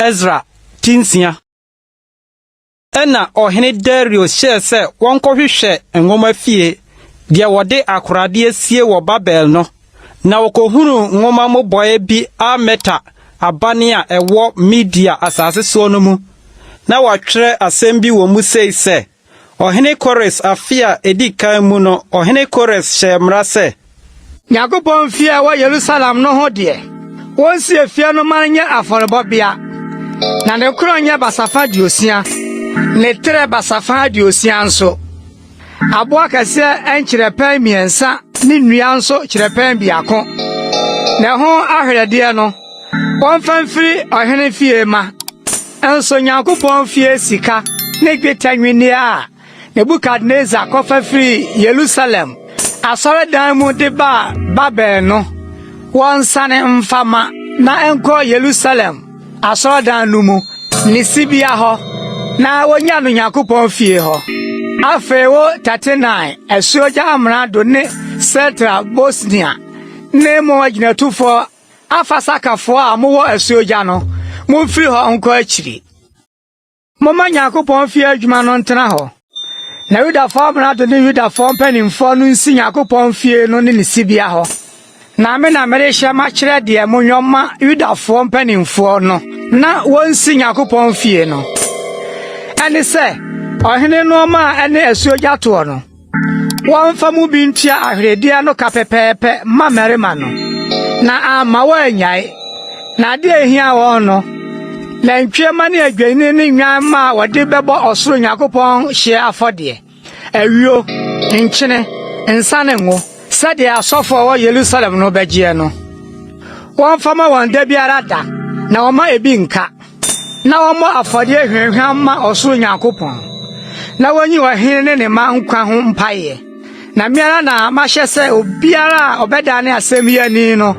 Esra ti nsia. Ɛnna ɔhene Dario hyɛɛ sɛ wɔnkɔhwehwɛ nwoma fie, deɛ wɔde akoradeɛ sie wɔ Babel no, na wɔkɔhunuu nwoma mmobɔeɛ bi Almeta abane a ɛwɔ Media asase soɔ no mu. Na wɔatwerɛ asɛm bi wɔ mu sei sɛ, Ɔhene Kores afe a edi kan mu no, Ɔhene Kores hyɛɛ mmara sɛ. Nyankopɔn fie a ɛwɔ Yerusalem no ho deɛ, wonsi efie no mma no nyɛ afɔrebɔbea, na ne korɔn nyɛ basafa aduosia, ne trɛ basafa aduosia nso. Aboɔ akɛseɛ nkyerɛpɛn mmiɛnsa ne nnua nso kyerɛpɛn biako, na ɛho ahwɛdeɛ no, wɔmfa mfiri ɔhene fie mma. Nso Nyankopɔn fie sika ne dwetɛ nnwinneɛ a Nebukadnesar kɔfa firii Yerusalem asɔredan mu de baa Babel no, wɔnsane mfa ma na ɛnkɔ Yerusalem asɔredan no mu, ne sibea hɔ, na wɔnya no Nyankopɔn fie hɔ. Afei wo Tatenai, asuogya amrado ne Setar-Bosnia ne mo agyinatufoɔ Afarsakafoɔ a mowɔ asuogya no, momfiri hɔ nkɔ akyiri. Momma Nyankopɔn fie adwuma no ntena hɔ, na Yudafoɔ amrado ne Yudafoɔ mpanimfoɔ no nsi Nyankopɔn fie no ne ne sibea hɔ. Na me na merehyɛ makyerɛ deɛ monyɔ mma Yudafoɔ mpanimfoɔ no na wɔnsi Nyankopɔn fie no. Ɛne sɛ, ɔhene nnoɔma a ɛne asuogya toɔ no, Wɔmfa mu bi ntua ahweredeɛ no ka pɛpɛɛpɛ mma mmarima no, na amma wɔannyae. Na ade a ehia wɔn no, nantwie mma ne adwennini ne nnwan mma a wɔde bɛbɔ ɔsoro Nyankopɔn hyeɛ afɔdeɛ, ayuo, nkyene, nsa ne ngo, sɛdeɛ asɔfoɔ a wɔwɔ Yerusalem no bɛgyeɛ no. Wɔmfa mma wɔn da biara da, na wɔmma ebi nka. na wɔmmɔ afɔdeɛ hwamhwam mma ɔsoro Nyankopɔn, na wɔnyi ɔhene ne ne mma nkwa ho mpaeɛ. Na me ara na mahyɛ sɛ obiara a ɔbɛdane asɛm yi ani no,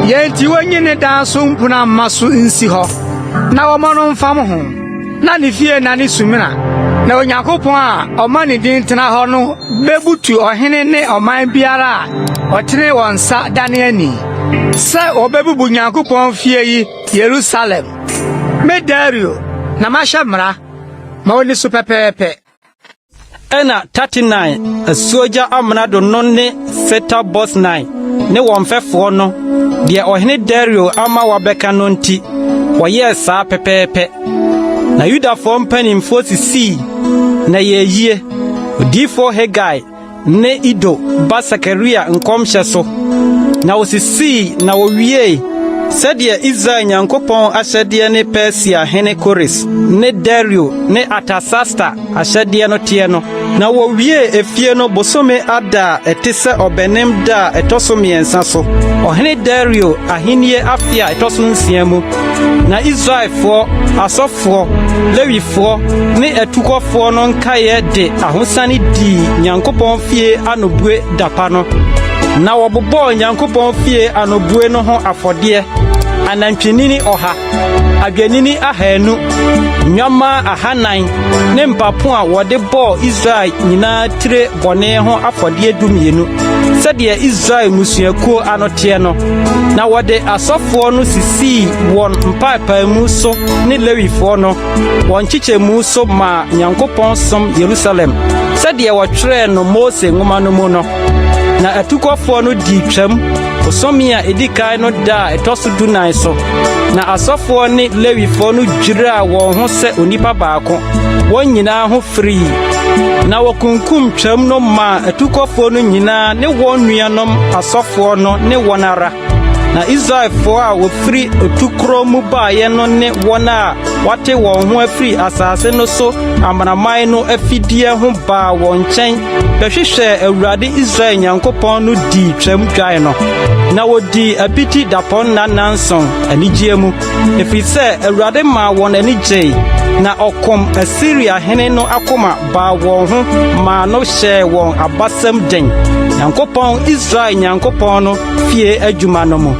yei nti wɔnyi ne dan so mpuna mma so nsi hɔ, na wɔmmɔ no mfam ho, na ne fie nnane sumina, na Onyankopɔn a ɔma ne din tena hɔ no bɛbutu ɔhene ne ɔman biara a ɔtene wɔn nsa dane ani, sɛ wɔbɛbubu Nyankopɔn fie yi Yerusalem. Me Dario na mahyɛ mmara ma wonni so pɛpɛɛpɛ. Ɛnna Tatenai, asuogya amrado no ne Setar-Bosnai ne wɔn mfɛfoɔ no, deɛ ɔhene Dario ama wɔabɛka no nti, wɔyɛɛ saa pɛpɛɛpɛ. Na Yudafoɔ mpanimfoɔ sisii, na ɛyɛɛ yie. Odiyifoɔ Hagai ne Ido ba Sakaria nkɔmhyɛ so, na wosisii na wowiei sɛdeɛ Israel Nyankopɔn ahyɛdeɛ ne Persia hene Kores ne Dario ne Artasasta ahyɛdeɛ no teɛ no. Na wowiee efie no bosome Adar a ɛte sɛ Ɔbɛnem da a ɛtɔ so mmiɛnsa so, ɔhene Dario ahennie afe a ɛtɔ so nsia mu. Na Israelfoɔ, asɔfoɔ, Lewifoɔ ne atukɔfoɔ no nkaeɛ de ahosane dii Nyankopɔn fie anobue da pa no. Na wɔbobɔɔ Nyankopɔn fie anobue no ho afɔdeɛ, anantwinini ɔha, adwennini ahanu, nnwammaa ahanan ne mpapo a wɔde bɔɔ Israel nyinaa tire bɔne ho afɔdeɛ dumienu, sɛdeɛ Israel mmusuakuo ano teɛ no. Na wɔde asɔfoɔ no sisii wɔn mpaepaemu so ne Lewifoɔ no, wɔn nkyekyɛmu so maa Nyankopɔn som Yerusalem, sɛdeɛ wɔtwerɛɛ no Mose nwoma no mu no. Na atukɔfoɔ no dii Twam bosome a ɛdi kan no da a ɛtɔ so dunan so. Na asɔfoɔ ne Lewifoɔ no dwiraa wɔn ho sɛ onipa baako, wɔn nyinaa ho firii. Na wɔkunkum Twam no maa atukɔfoɔ no nyinaa ne wɔn nuanom asɔfoɔ no ne wɔn ara. Na Israelfoɔ a wɔfiri otukorɔ mu baeɛ no ne wɔn a wɔate wɔn ho afiri asase no so amanaman no afideɛ ho baa wɔn nkyɛn bɛhwehwɛɛ Awurade Israel Nyankopɔn no dii Twam dwae no. Na wɔdii apiti dapɔnna nnanson anigyeɛ mu, ɛfiri sɛ Awurade maa wɔn ani gyei, na ɔkom Asiria hene no akoma baa wɔn ho maa no hyɛɛ wɔn abasam den, Nyankopɔn, Israel Nyankopɔn no fie adwuma no mu.